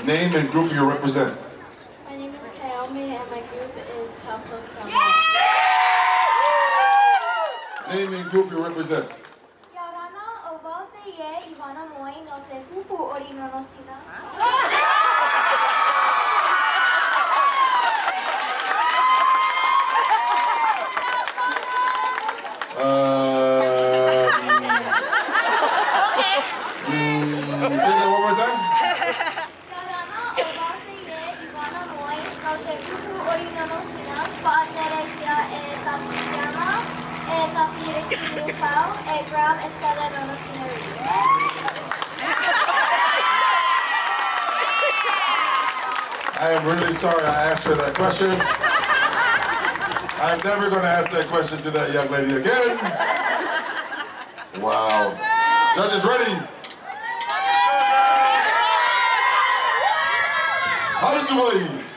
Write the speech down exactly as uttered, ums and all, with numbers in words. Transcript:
Name and group you represent. My name is Kaomi and my group is Taupo Samoa. Name and group you represent. ʻIa ora na, ʻo vau teie Ivana Moe nō te pupu ʻori Nonosina. Um, mm, say that one more time. ʻIa ora na, ʻo vau teie Ivana Moe nō te pupu ʻori Nonosina, faʻaterehia e Tati Tiana, e Tati Ricky Lupau, e Graham Estella Nonosina Reed. I am really sorry I asked her that question. I'm never gonna ask that question to that young lady again. Wow. Judges ready? Haere atu mai.